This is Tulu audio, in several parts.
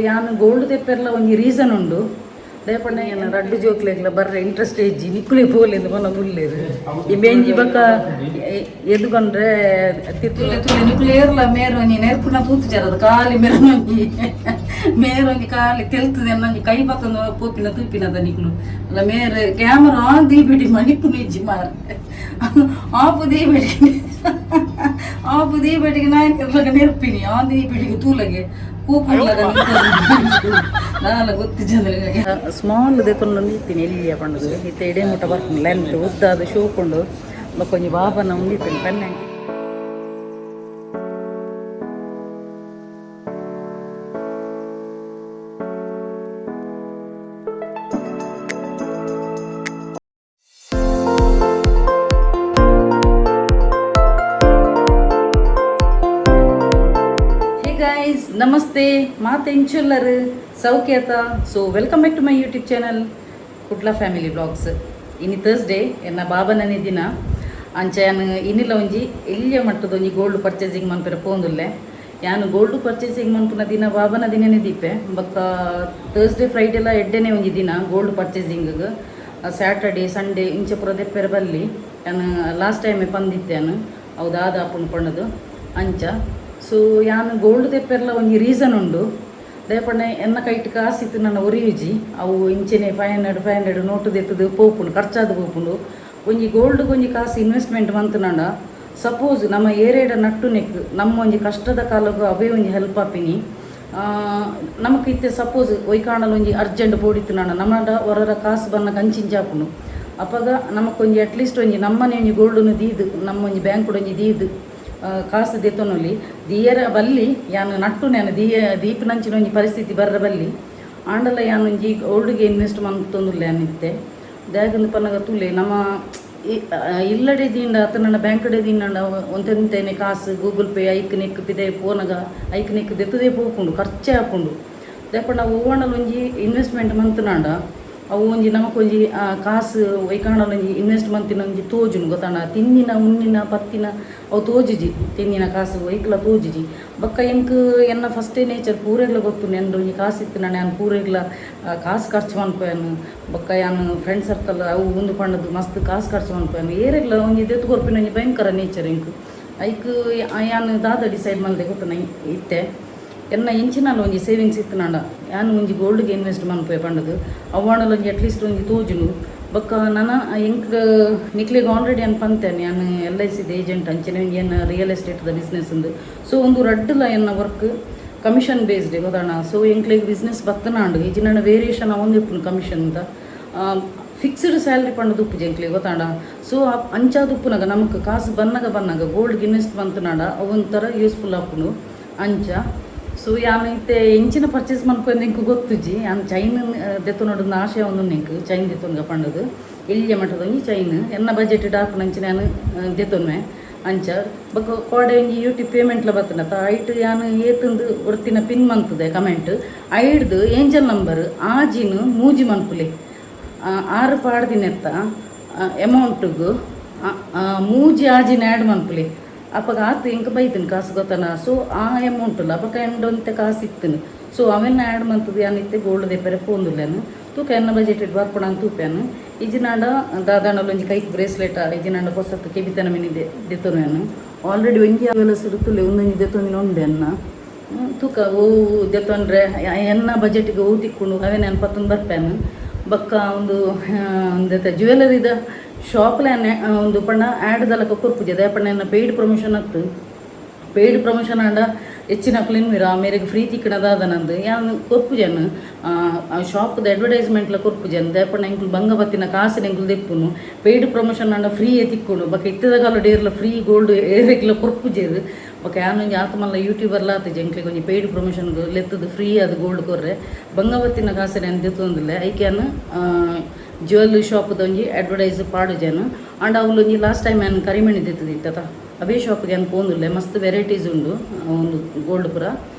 ಯಾನ್ ಗೋಲ್ಡ್ ತೆಪ್ಪೆರ್ಲ ಒಂಜಿ ರೀಸನ್ ಉಂಡು. ದಯಪಂಡ ಏನ ರಡ್ಡು ಜೋಕ್ಲೆಗ್ಲ ಬರ್ರೆ ಇಂಟ್ರೆಸ್ಟ್ ಇಜ್ಜಿ, ನಿಕ್ಕುಲೆ ಪೋಲೆಂದು ಪನ ಉಲ್ಲೇರು. ಈ ಬೆಂಜಿ ಬಕ್ಕ ಎದುಕೊಂಡ್ರೆ ತಿರ್ತುಲೆ ತುಲೆ ನಿಕ್ಕುಲೆ ಏರ್ಲ ಮೇರ್ ಒಂಜಿ ನೆರ್ಪುನ ತೂತು ಜರದ ಖಾಲಿ ಮೇರೊಂಜಿ ಮೇರೊಂಜಿ ಖಾಲಿ ತೆಲ್ತದೆ ಒಂಜಿ ಕೈ ಪತ್ತೊಂದು ಪೋಪಿನ ತೂಪಿನದ ನಿಕ್ಲು ಅಲ್ಲ. ಮೇರ್ ಕ್ಯಾಮರಾ ಆನ್ ದೀಬಿಡಿ, ಮಣಿಪುನ ಇಜ್ಜಿ ಮಾರ್. ಆಪು ದೀಬಿಡಿ, ಆಪು ದೀಬಿಡಿಗೆ ನಾನ್ ನೆರ್ಪಿನಿ. ಆನ್ ದೀಬಿಡಿಗೆ ತೂಲಗೆ ಕೂಪುಲ್ಲಗ ನಾಲ ಗೊತ್ತಿಜ್ಜಂದ್ರೆ ಸ್ಮಾಲ್ ದೆತೊಂದು ಇತ್ತೀನಿ. ಎಲ್ಲಿಯ ಪಂಡದು ಇತ್ತೆ ಇಡೇ ಮುಟ್ಟ ಬರ್ಪುಂಡು. ಲೆಂತ್ ಉದ್ದಾದ ಶೋಕುಂಡು. ಬೊಕ್ಕ ಒಂಜಿ ಬಾಬನ ಉಂದಿತ್ತೇನೆ ಪನ್ನೆ. Hey guys, namaste. ಮಾತೆಂಚುಲ್ಲರು ಸೌಖ್ಯತ? So welcome back to my YouTube channel Kudla family blogs. ಇನಿ ಥರ್ಸ್ಡೇ, ಎನ್ನ ಬಾಬನನೆ ದಿನ. ಅಂಚ ಯಾನ್ ಇನ್ನಿಲ್ಲ ಒಂಜಿ ಎಲ್ಯ ಮಟ್ಟದ ಒಂಜಿ ಗೋಲ್ಡ್ ಪರ್ಚೇಸಿಂಗ್ ಮನ್ಪೆರೆ ಪೋಂದುಲ್ಲೆ. ಯಾನ್ ಗೋಲ್ಡ್ ಪರ್ಚೇಸಿಂಗ್ ಮನ್ಪುನ ದಿನ ಬಾಬನ ದಿನನೇ ದೀಪೆ. ಬೊಕ್ಕ ಥರ್ಸ್ಡೇ, ಫ್ರೈಡೆಲ ಎಡ್ಡೆನೇ ಒಂಜಿ ದಿನ ಗೋಲ್ಡ್ ಪರ್ಚೇಸಿಂಗ್. ಸ್ಯಾಟರ್ಡೆ, ಸಂಡೇ ಇಂಚ ಪೂರ ದೆಪ್ಪೆರೆ ಬಲ್ಲಿ. ಯಾನ್ ಲಾಸ್ಟ್ ಟೈಮೇ ಪಂದಿತ್ತೆ ಯಾನ್, ಅವು ದಾದ ಆಪುಂಡು ಪಂಡದು ಅಂಚ. ಸೊ ಯಾನ್ ಗೋಲ್ಡ್ ತೆಪ್ಪೆರ್ಲ ಒಂಜಿ ರೀಸನ್ ಉಂಡು. ದಯಪಂಡ ಎನ್ನ ಕೈಟ್ ಕಾಸಿತ್ತು ನನ್ನ ಒರಿಯುಜಿ. ಅವು ಇಂಚೆನೆ 500 500 ನೋಟು ದೆತ್ತದು ಪೋಪುಂಡು, ಖರ್ಚಾದ್ ಪೋಪುಂಡು. ಒಂಜಿ ಗೋಲ್ಡ್ಗೆ ಒಂಜಿ ಕಾಸು ಇನ್ವೆಸ್ಟ್ಮೆಂಟ್ ಮಂತುನಾಂಡ, ಸಪೋಸ್ ನಮ್ಮ ಏರಿಯಾಡ ನಟ್ಟು ನೆಕ್ ನಮ್ಮ ಒಂಜಿ ಕಷ್ಟದ ಕಾಲಕ್ಕೂ ಅವೇ ಒಂಜಿ ಹೆಲ್ಪ್ ಆಪಿನಿ ನಮಕ್. ಇತ್ತೆ ಸಪೋಸ್ ಒಯ್ಕಾಣಲ್ ಒಂಜಿ ಅರ್ಜೆಂಟ್ ಬೋಡಿತ್ತು ನಾಂಡ, ನಮ್ಮಡ ಹೊರರ ಕಾಸು ಬನ್ನ ಕಂಚಿಂಚ ಆಪುಂಡು. ಅಪಗ ನಮಕೊಂಜಿ ಅಟ್ಲೀಸ್ಟ್ ಒಂಜಿ ನಮ್ಮನೆ ಒಂಜಿ ಗೋಲ್ಡ್ನು ದೀದು, ನಮ್ಮ ಒಂಜಿ ಬ್ಯಾಂಕ್ ಒಂಜಿ ದೀದು ಕಾಸು ದೆತ್ತೊನೊಲಿ. ದೀಯರ ಬಲ್ಲಿ, ಯಾನ್ ನಟ್ಟು ನಾನು ದೀಯ ದೀಪನಂಚಿನ ಒಂಜಿ ಪರಿಸ್ಥಿತಿ ಬರ್ರ ಬಲ್ಲಿ. ಆಂಡಲ ಯಾನ್ ಒಂಜಿ ಗೋಲ್ಡ್ಗೆ ಇನ್ವೆಸ್ಟ್ ಮಂತೊಂದುಲ್ಲೆ ಇತ್ತೆ. ದಾಯೆಗಂದ್ ಪನ್ನಗ ತೂಲೆ, ನಮ್ಮ ಇಲ್ಲಡೆ ದಿಂಡ ಅತ್ತ ನನ್ನ ಬ್ಯಾಂಕ್ಡೆ ದಿಂಡ ಒಂತೆಂತೇನೆ ಕಾಸು ಗೂಗಲ್ ಪೇ ಐಕ್ ನೆಕ್ ಪಿದೆ ಪೋನಗ ಐಕ್ ನೆಕ್ ದೆತ್ತದೇ ಪೋಪುಂಡು, ಖರ್ಚೇ ಆಪುಂಡು. ದಾಯೆ ಓವಾಂಡಲ ಒಂಜಿ ಇನ್ವೆಸ್ಟ್ಮೆಂಟ್ ಮಂತುನಾಂಡ, ಅವು ಒಂಜಿ ನಮಕೊಂಜಿ ಕಾಸು ಒಯ್ಕಾಣಲ್ ಒಂಜಿ ಇನ್ವೆಸ್ಟ್ ಮಂತಿನ ಒಂಜಿ ತೋಜುನು ಗೊತ್ತಾಂಡ. ತಿಂದಿನ ಉನ್ನಿನ ಪತ್ತಿನ ಅವು ತೋಜುಜಿ, ತಿಂದಿನ ಕಾಸು ಒಯ್ಕ್ಲ ತೋಜುಜಿ. ಬೊಕ್ಕ ಎಂಕ್ ಎನ್ನ ಫಸ್ಟೇ ನೇಚರ್ ಪೂರೆಗ್ಲ ಗೊತ್ತುಂಡು. ಎಂದ ಒಂಜಿ ಕಾಸು ಇತ್ತು ನಾನು ಯಾನ್ ಪೂರೆಗ್ಲ ಕಾಸು ಖರ್ಚು ಮನ್ಪುವೆನ್. ಬೊಕ್ಕ ಯಾನ್ ಫ್ರೆಂಡ್ ಸರ್ಕಲ್ ಅವು ಉಂದು ಪಂಡದು ಮಸ್ತ್ ಕಾಸು ಖರ್ಚು ಮನ್ಪುವೆನ್. ಏರೆಗ್ಲ ಒಂಜಿ ದೆತ್ತು ಕೊರ್ಪಿನ ಒಂಜಿ ಭಯಂಕರ ನೇಚರ್ ಎಂಕ್. ಐಕ್ ಯಾನ್ ದಾದ ಡಿಸೈಡ್ ಮಲ್ದೆ ಗೊತ್ತುನ? ಇತ್ತೆ ಎನ್ನ ಇಂಚಿನಾಲ ಒಂಜಿ ಸೇವಿಂಗ್ಸ್ ಇತ್ತುನಾಂಡ, ಯಾನ್ ಒಂಜಿ ಗೋಲ್ಡ್ಗೆ ಇನ್ವೆಸ್ಟ್ ಮನ್ಪುವೆ ಪಂಡದು. ಅವ್ವಾಂಡಲ ಒಂಜಿ ಅಟ್ಲೀಸ್ಟ್ ಒಂಜಿ ತೋಜುಂಡು. ಬೊಕ್ಕ ನನ ಎಂಕ್ ನಿಕ್ಲೆಗ್ ಆಲ್ರೆಡಿ ಯಾನ್ ಪಂತೇನೆ, ಯಾನ್ ಎಲ್ I ಸಿದ ಏಜೆಂಟ್, ಅಂಚನೆ ಒಂಜಿ ಎನ್ನ ರಿಯಲ್ ಎಸ್ಟೇಟ್ದ ಬಿಸ್ನೆಸ್ ಉಂದು. ಸೊ ಒಂದು ರಡ್ಡುಲ ಎನ್ನ ವರ್ಕ್ ಕಮಿಷನ್ ಬೇಸ್ಡ್ ಗೊತ್ತಾಣ. ಸೊ ಎಂಕ್ಲೆಗ್ ಬಿಸ್ನೆಸ್ ಬತ್ತನಾಂಡು, ಇಜ್ಜಿಂಡ ವೇರಿಯೇಷನ್ ಅವೊಂದು ಇಪ್ಪುಂಡು ಕಮಿಷನ್ ಅಂತ. ಫಿಕ್ಸ್ಡ್ ಸ್ಯಾಲ್ರಿ ಪಂಡದು ಉಪ್ಪುಜಿ ಎಂಕ್ಲೆಗ್, ಗೊತ್ತಾಂಡ? ಸೊ ಅಂಚಾದ್ ಉಪ್ಪುನಗ ನಮಕ್ ಕಾಸು ಬನ್ನಗ ಬನ್ನಗ ಗೋಲ್ಡ್ಗೆ ಇನ್ವೆಸ್ಟ್ ಮಂತುನಾಂಡ ಅವೊಂಥರ ಯೂಸ್ಫುಲ್ ಆಪುಂಡು ಅಂಚ. ಸೊ ಯಾನ್ ಇತ್ತೆ ಎಂಚಿನ ಪರ್ಚೇಸ್ ಮನ್ಪುವೆಂದು ಎಂಕ್ ಗೊತ್ತುಜಿ. ಯಾನ್ ಚೈನ್ ದೆತ್ತೊನೊಡು ಆಶೆ ಉಂಡು ಎಂಕ್. ಚೈನ್ ದೆತ್ತೊನ್ಗ ಪಂಡದು ಎಲ್ಯ ಮಟ್ಟದ ಒಂಜಿ ಚೈನ್, ಎನ್ನ ಬಜೆಟ್ ಆಪುನಂಚಿನ ಯಾನ್ ದೆತ್ತೊನ್ವೆ ಅಂಚ. ಬೊಕ್ಕ ಕೋಡೆ ಒಂಜಿ ಯೂಟ್ಯೂಬ್ ಪೇಮೆಂಟ್ಲ ಬತ್ತುಂಡತ, ಐಟ್ ಯಾನ್ ಏತುಂದು ಒರ್ತಿನ ಪಿನ್ ಮಂತುದೆ ಕಮೆಂಟ್. ಐಡ್ದು ಏಂಜಲ್ ನಂಬರ್ ಆಜಿನ್ ಮೂಜಿ ಮನ್ಪುಲೆ. ಆರು ಪಾಡ್ದಿನೆತ್ತ ಅಮೌಂಟುಗು ಮೂಜಿ ಆಜಿನ ಆ್ಯಡ್ ಮನ್ಪುಲೆ. ಅಪಗ ಆತು ಎಂಕ್ ಬೈದಿನ ಕಾಸು ಗೊತ್ತನ. ಸೊ ಆ ಅಮೌಂಟ್ ಅಪಗ ಎಂಡ ಒಂತೆ ಕಾಸು ಇತ್ತುನು. ಸೊ ಅವೆನ್ನ ಆ್ಯಡ್ ಮಂತುದು ಯಾನ್ ಇತ್ತೆ ಗೋಲ್ಡ್ ದೆಪ್ಪರೆ ಪೋಂದುಲ್ಲೆನು. ತೂಕ, ಎನ್ನ ಬಜೆಟ್ ಬರ್ಪುಣ ತೂಪೆನು. ಇಜ್ಜಿನಾಂಡ ದಾದಾಂಡಲ ಒಂಜಿ ಕೈಕ್ ಬ್ರೇಸ್ಲೆಟ್, ಇಜ್ಜಿನಾಂಡ ಪೊಸತ್ತು ಕೆಬಿತನ ಮಿನಿ ದೆತ್ತೊನುವೆನು. ಆಲ್ರೆಡಿ ಒಂಜಿ ಅವೆಲ್ಲ ತುಲೆ ಒಂದೊಂಜಿ ದೆತ್ತೊಂದಿನ ಉಂಡು ಎನ್ನ. ತೂಕ, ಓ ದೆತ್ತೊಂಡ್ರೆ ಎನ್ನ ಬಜೆಟ್ಗೆ ಓ ತಿಕ್ಕುಂಡು, ಅವೇ ನಾನು ಪತ್ತೊಂದು ಬರ್ಪೇನು. ಬೊಕ್ಕ ಒಂದು ಒಂದೆತ ಜ್ಯುವೆಲರಿದ ಶಾಪ್ಲ ಒಂದು ಪಂಡ ಆ್ಯಡ್ ದಲಕ ಕೊರ್ಪುಜೆ. ದಾಯೆ ಪಂಡ ಎನ್ನ ಪೇಯ್ಡ್ ಪ್ರಮೋಷನ್ ಅತ್ತು. ಪೇಯ್ಡ್ ಪ್ರಮೋಷನ್ ಆಂಡ ಹೆಚ್ಚಿನಕ್ಲು ಇನ್ವಿರ ಮೇರೆಗ್ ಫ್ರೀ ತಿಕ್ಕಣದಾದ ನಂದು. ಯಾನ್ ಕೊರ್ಪುಜೆನ್ ಶಾಪ್ದ ಅಡ್ವರ್ಟೈಸ್ಮೆಂಟ್ಲ ಕೊರ್ಪುಜೆನ್. ದಾಯೆ ಪಂಡ ಎಂಕುಲು ಬಂಗ ಬತ್ತಿನ ಕಾಸಿನ ಎಂಕುಲು ದೆಪ್ಪುನು. ಪೇಯ್ಡ್ ಪ್ರಮೋಷನ್ ಆಂಡ ಫ್ರೀಯೇ ತಿಕ್ಕುಂಡು. ಬೊಕ್ಕ ಇತ್ತದ ಕಾಲಡ್ ಏರ್ಲ ಫ್ರೀ ಗೋಲ್ಡ್ ಏರೆಗ್ಲ ಕೊರ್ಪುಜೆರ್. ಬೊಕ್ಕ ಯಾನ್ ಒಂಜಿ ಆತ್ ಮಲ್ಲ ಯೂಟ್ಯೂಬರ್ಲ ಆತಿಜಿ ಎಂಕ್ಲೆಗ್ ಒಂಜಿ ಪೇಯ್ಡ್ ಪ್ರಮೋಷನ್ ಲೆತ್ತದು ಫ್ರೀ ಅದು ಗೋಲ್ಡ್ ಕೊರ್ರೆ. ಬಂಗ ಬತ್ತಿನ ಕಾಸಿನ ಯಾನ್ ದೆತ್ತೊಂದಿಲ್ಲ. ಐಕ್ ಯಾನ್ ಜ್ಯುವೆಲ್ ಶಾಪ್ದ ಒಂಜಿ ಅಡ್ವರ್ಟೈಸ್ ಪಾಡುಜೆನ್. ಆಂಡ ಅವ್ಲು ಒಂಜಿ ಲಾಸ್ಟ್ ಟೈಮ್ ಯಾನ್ ಕರಿಮಣಿ ದೆತ್ತದಿತ್ತತ, ಅವೇ ಶಾಪ್ಗೆ ಯಾನ್ ಪೋಂದುಲ್ಲೆ. ಮಸ್ತ್ ವೆರೈಟೀಸ್ ಉಂಡು ಒಂದು ಗೋಲ್ಡ್ ಪೂರ.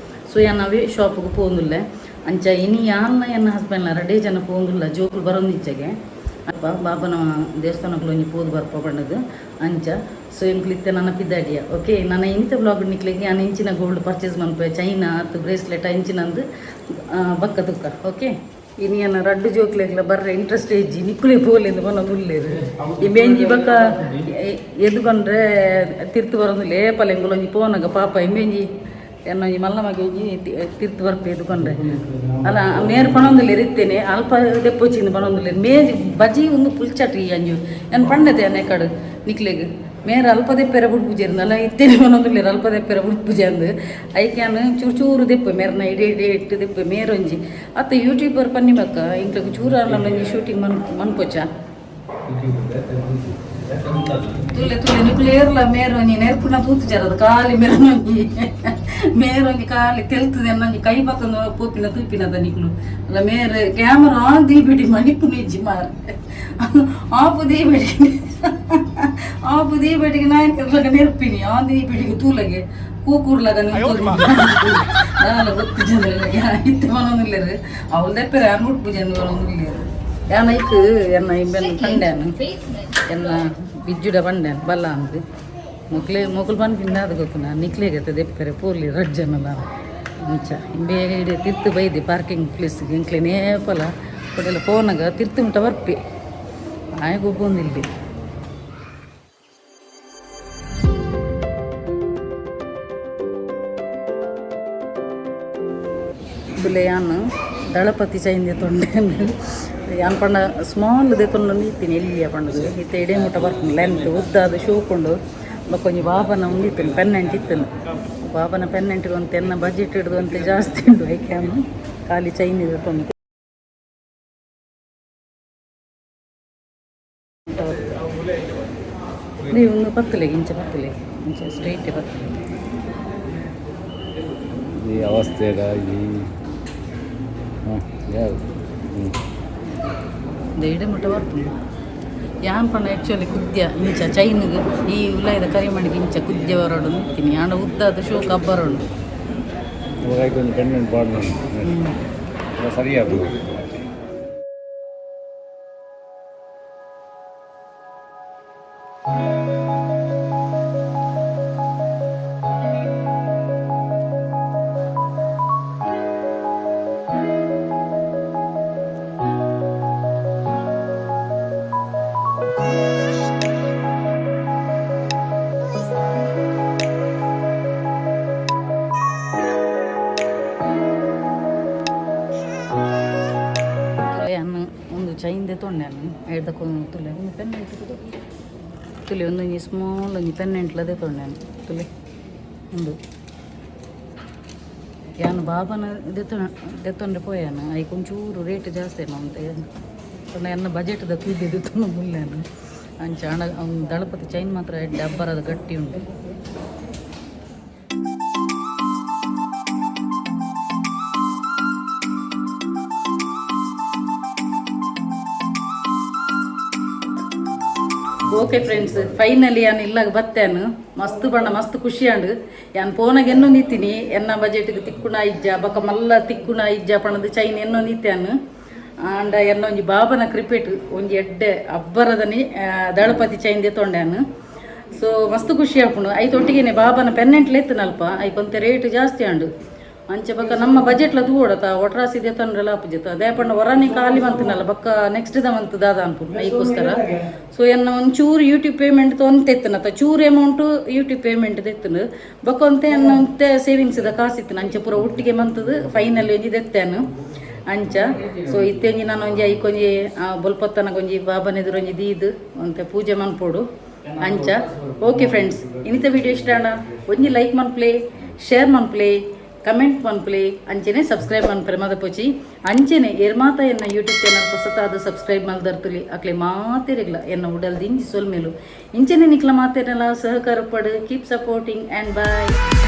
ಸೊ ಯಾನ್ ಅವೇ ಶಾಪ್ಗೆ ಪೋಂದುಲ್ಲೆ ಅಂಚ. ಇನಿ ಯಾನ್ನ ಎನ್ನ ಹಸ್ಬೆಂಡ್ಲ ರಡ್ಡೇ ಜನ ಪೋಂದುಲ್ಲ. ಜೋಕುಲು ಬರೋಂದಿಜ್ಜಗೆ. ಅಪ್ಪ ಬಾಬನ ದೇವಸ್ಥಾನಕ್ಕಲು ಒಂಜಿ ಪೋದು ಬರ್ಪ ಪಂಡದು ಅಂಚ. ಸೊ ಎಂಕ್ಲು ಇತ್ತೆ ನನ್ನ ಪಿದಾಡಿಯ. ಓಕೆ, ನನ್ನ ಇಂತ ವ್ಲಾಗ್ ನಿಕ್ಲೆಗೆ ನಾನು ಇಂಚಿನ ಗೋಲ್ಡ್ ಪರ್ಚೇಸ್ ಮನ್ಪೆ, ಚೈನಾ ಅತ್ತು ಬ್ರೇಸ್ಲೆಟ್ ಇಂಚಿನಂದು ಬಕ್ಕ ತುಕ್ಕ. ಓಕೆ, ಇನಿ ಎನ್ನ ರಡ್ಡು ಜೋಕ್ಲೆಗ್ಲ ಬರ್ರೆ ಇಂಟ್ರೆಸ್ಟ್ ಇಜ್ಜಿ. ನಿಕ್ಕುಲೆ ಪೋಲೆಂದು ಪನೊಂದು ಉಲ್ಲೇರು. ಈ ಬೆಂಜಿ ಬಕ್ಕ ಎದ್ದು ಬಂದ್ರೆ ತಿರ್ತು ಬರೋದಿಲ್ಲ. ಏಪಲ ಎಂಗುಲೊಂಜಿ ಪೋನಗ ಪಾಪ ಇಂಬೆಂಜಿ ಎನ್ನೊಂಜಿ ಮಲ್ಲ ಮಗೆ ಒಂಜಿ ತಿರ್ತು ಬರ್ಪೆ ಎದುಕೊಂಡ್ರೆ. ಅಲ್ಲ, ಮೇರ್ ಪಣೊಂದುಲ್ಲೇರು, ಇತ್ತೇನೆ ಅಲ್ಪ ದೆಪ್ಪೊಚಿಂದು ಪಣೊಂದುಲ್ಲೇರು. ಮೇಜ್ ಬಜಿ ಒಂದು ಪುಲ್ಚಟ್ ಈ ಅಂಜು ಎನ್ ಪಂಡತೆ ಅನ್ನ ಕಡು ನಿಕ್ಲೆಗ್. ಮೇರ್ ಅಲ್ಪ ದೆಪ್ಪೆರ ಬುಡ್ಪುಜೆರ್ ನಲ್ಲ. ಇತ್ತೇನೆ ಪನೊಂದುಲ್ಲೇರು, ಅಲ್ಪ ದೆಪ್ಪೆರ ಬುಡ್ಪುಜೆ ಅಂದ್. ಐಕ್ಯಾನ್ ಚೂರು ಚೂರು ದೆಪ್ಪು, ಮೇರ್ನ ಇಡೀ ಇಡೀ ಇಟ್ಟು ದೆಪ್ಪು. ಮೇರೊಂಜಿ ಅತ್ತ ಯೂಟ್ಯೂಬರ್ ಪನ್ನಿ ಬಕ್ಕ ಇಂಕ್ಲೆಗ್ ಚೂರು ಅಲ್ಲ, ಒಂಜಿ ಶೂಟಿಂಗ್ ಮನ್ ಮನ್ಪೊಚ್ಚ. ತುಲೆ ತುಲೆ ನಿಕುಲು ಏರ್ಲ ಮೇರ್ ಒಂಜಿ ನೆರ್ಪುನ ತೂತು ಜರದ ಖಾಲಿ ಮೇರೊಂಜಿ ಮೇರೊಂಜಿ ಖಾಲಿ ತೆಲ್ತದೆ. ಒಂಜಿ ಕೈ ಪತ್ತೊಂದು ಪೋಪಿನ ತೂಪಿನದ ನಿಕುಲು. ಅಲ್ಲ, ಮೇರ್ ಕ್ಯಾಮರಾ ಆನ್ ದೀಬಿಡಿ, ಮಣಿಪುನ ಇಜ್ಜಿ ಮಾರ್. ಆಪು ದೀಬಿಡಿ, ಆಪು ದೀಬೆಟಿಗೆ ನಾಯನ್ ನೆರ್ಪಿನಿ. ಆನ್ ದೀಬಿಡಿಗೆ ತೂಲಗೆ ಕೂಕೂರ್ಲಗ ದಾಲ ಗೊತ್ತು ಜನರಿಗೆ. ಇತ್ತೆ ಮನೊಂದುಲ್ಲೇರು ಅವಳು ದೆಪ್ಪೆರೆ ಅನ್ಬಿಟ್ಟು ಜನ ಮನೊಂದುಲ್ಲೇರು. ಯಾನ ಐಕ್ ಎನ್ನ ಇಂಬೆನ್ ಪಂಡ್ಯಾನು, ಎನ್ನ ಬಿಜ್ಜುಡ ಪಂಡ್ಯಾನ್ ಬಲ್ಲ ಅಂದ್. ಮೊಕ್ಲೆ ಮೊಕುಲು ಪನ್ಪಿಂದ ಅದು ಗೊತ್ತು. ನಿಕ್ಲೆಗತ್ತೆ ದೆಪ್ಪೆರೆ ಪೋರ್ಲಿ ರಡ್ಡ್ ಜನಲ ಮುಂಚ. ಇಂಬೆ ಇಡೆ ತಿರ್ತು ಬೈದೆ ಪಾರ್ಕಿಂಗ್ ಪ್ಲೇಸ್ಗೆ. ಎಂಕ್ಲೆ ನೇಪಲ ಕೊಡೆಲ್ಲ ಪೋನಗ ತಿರ್ತು ಮುಟ ಬರ್ಪೆ. ಆಯ್ ಗೊಬ್ಬೊಂದಿಲ್ಲಿ. ಯಾನ್ ದಳಪತಿ ಚೈನ್ ದೆತೊಂಡೆ. ಯಾನ್ ಪಂಡ ಸ್ಮಾಲ್ ದೆತೊಂಡು ಇತ್ತೀನಿ, ಎಲ್ಲಿಯ ಪಂಡದು. ಇತ್ತೆ ಇಡೇ ಮುಟ್ಟ ಬರ್ಪುಂಡು ಲೆಂತ್ ಉದ್ದಾದ ಶೋಕುಂಡು. ಬೊಕ್ಕ ಒಂಜಿ ಬಾಬನ ಒಂದು ಇತ್ತನು ಪೆನ್ನಂಟ್ ಇತ್ತನು. ಬಾಬನ ಪೆನ್ನಂಟ್ ಒಂತೆ ಎನ್ನ ಬಜೆಟ್ ಹಿಡ್ದು ಒಂತೆ ಜಾಸ್ತಿ ಉಂಡು. ಐಕೆ ಖಾಲಿ ಚೈನ್ ದೆತೊಂದು. ನೀವು ಒಂದು ಪತ್ತಲೆ ಇಂಚ, ಪತ್ತಲೆ ಇಂಚ, ಸ್ಟ್ರೈಟ್ ಪತ್ತಲೆ. ಈ ಅವಸ್ಥೆಗ ಈ ಹಾಂ ಯಾರು ಹ್ಞೂ. ಇಡೆ ಮುಟ್ಟ ಬರ್ಪುಂಡು. ಯಾನ್ ಪಂಡ ಆ್ಯಕ್ಚುಲಿ ಕುದ್ಯ ಇಂಚ ಚೈನ್ಗ್ ಈ ಉಲಾಯಿದ ಕರಿಮಣಿಗೆ ಇಂಚ ಕುದ್ಯ ಬರೋಡು ನಿಂತೀನಿ. ಆಂಡ ಉದ್ದಾದ ಶೋಕ್ ಅಬ್ಬರೋಡು. ಇವಾಗ ಒಂದು ಪೆಂಡೆಂಟ್ ಪಾಡ್ದು ಸರಿಯಾಗ್ತದೆ. ಯಾನ್ ಒಂದು ಚೈನ್ ದೆತೊಂಡೆ. ಯಾನ್ ಐಡ್ದ ತುಲೆ ಒಂದು ಪೆಂಡೆಂಟ್ ತುಲೆ, ಒಂದೊಂಜಿ ಸ್ಮಾಲ್ ಒಂಜಿ ಪೆಂಡೆಂಟ್ಲ ದೆತೊಂಡೆ ಯಾನ್. ತುಲೆ ಉಂದು. ಯಾನ್ ಬಾಬನ ದೆತೊ ದೆತ್ತೊಂಡೆ ಪೋಯಾನ. ಐಕ್ ಒಂಚೂರು ರೇಟ್ ಜಾಸ್ತಿ ಏನೋ ಅಂತ ಪಂಡ ಎನ್ನ ಬಜೆಟ್ದ ತೂದು ದೆತ್ತೊಂದು ಮುಲ್ಲೇನು ಅಂಚ. ಹಣ ಅವ್ನು ದಳಪತಿ ಚೈನ್ ಮಾತ್ರ ಎಡ್ಡೆ ಅಬ್ಬರದ ಗಟ್ಟಿ ಉಂಟು. ಓಕೆ ಫ್ರೆಂಡ್ಸ್, ಫೈನಲಿ ಯಾನ್ ಇಲ್ಲಾಗ ಬತ್ತೇನು. ಮಸ್ತ್ ಬಣ್ಣ ಮಸ್ತ್ ಖುಷಿ ಆಂಡ್. ಯಾನ್ ಪೋನಾಗ ಎನ್ನೊಂದು ನಿಂತೀನಿ, ಎನ್ನ ಬಜೆಟ್ಗೆ ತಿಕ್ಕುಣ ಇಜ್ಜ, ಬೊಕ ಮಲ್ಲ ತಿಕ್ಕುಣ ಇಜ್ಜ ಪಣದು ಚೈನ್ ಎನ್ನೊಂದು ನಿತ್ಯಾನು. ಆಂಡ ಎನ್ನ ಒಂಜಿ ಬಾಬನ ಕ್ರಿಕೆಟ್ ಒಂಜಿ ಎಡ್ಡೆ ಅಬ್ಬರದನಿ ದಳಪತಿ ಚೈನ್ ದೆತೊಂಡ್ಯಾನು. ಸೊ ಮಸ್ತ್ ಖುಷಿ ಆಪುಂಡು. ಐತ ಒಟ್ಟಿಗೆನೆ ಬಾಬನ ಪೆನ್ನೆಂಟ್ಲ ಎತ್ತನಲ್ಪ. ಐಕೊಂತೆ ರೇಟ್ ಜಾಸ್ತಿ ಆಂಡು. ಅಂಚೆ ಬೊಕ್ಕ ನಮ್ಮ ಬಜೆಟ್ಲ ತೂವೊಡತ ಒಟ್ರಾಸಿ ದೆತೊಂಡ್ರೆಲ ಆಪುಜೆತ. ದಾಯೆ ಒರಾನಿ ಖಾಲಿ ಮಂತಿನಲ್ಲ, ಬೊಕ್ಕ ನೆಕ್ಸ್ಟ್ the month ದಾದ ಅನ್ಪುಂಡು. ಐಕೋಸ್ಕರ. ಸೊ ಎನ್ನ ಒಂಚೂರು ಯೂಟ್ಯೂಬ್ ಪೇಮೆಂಟ್ ಒಂತೆ ಎತ್ತನತ, ಚೂರು ಅಮೌಂಟು ಯೂಟ್ಯೂಬ್ ಪೇಮೆಂಟ್ ದೆತ್ತನು. ಬೊಕ್ಕ ಒಂತೆ ಎನ್ನ ಒಂತೆ ಸೇವಿಂಗ್ಸ್ ದ ಕಾಸು ಇತ್ತನ. ಅಂಚೆ ಪೂರ ಒಟ್ಟಿಗೆ ಮಂತದು ಫೈನಲ್ ಒಂಜಿ ದೆತ್ತೇನು ಅಂಚ. ಸೊ ಇತ್ತೆ ಒಂಜಿ ನಾನು ಒಂಜಿ ಐಕೊಂಜಿ ಬೊಲ್ಪತ್ತನಗೊಂಜಿ ಬಾಬನ ಎದುರೊಂಜಿ ದೀದ್ ಒಂತೆ ಪೂಜೆ ಮನ್ಪೊಡು ಅಂಚ. ಓಕೆ ಫ್ರೆಂಡ್ಸ್, ಇನ್ನಿತ ವಿಡಿಯೋ ಇಷ್ಟ ಅಣ್ಣ ಒಂಜಿ ಲೈಕ್ ಮನ್ಪ್ಲೆ, ಶೇರ್ ಮನ್ಪ್ಲೆ, ಕಮೆಂಟ್ ಮನ್ಪ್ಲೆ, ಅಂಚೆನೆ ಸಬ್ಸ್ಕ್ರೈಬ್ ಮನ್ಪರೆ ಮದಪೊಚಿ. ಅಂಚೆನೆ ಎರ್ಮಾತ ಎನ್ನ ಯೂಟ್ಯೂಬ್ ಚಾನಲ್ ಪೊಸತಾದ ಸಬ್ಸ್ಕ್ರೈಬ್ ಮಲ್ದರ್ತುಲಿ ಅಕ್ಲೆ ಮಾತೆರೆಗ್ಲ ಎನ್ನ ಉಡಲ್ ದಿಂಜಿ ಸೊಲ್ಮೆಲು. ಇಂಚೆನೆ ನಿಕ್ಲ ಮಾತೆರೆಲ್ಲ ಸಹಕಾರ ಪಡು. Keep supporting and bye.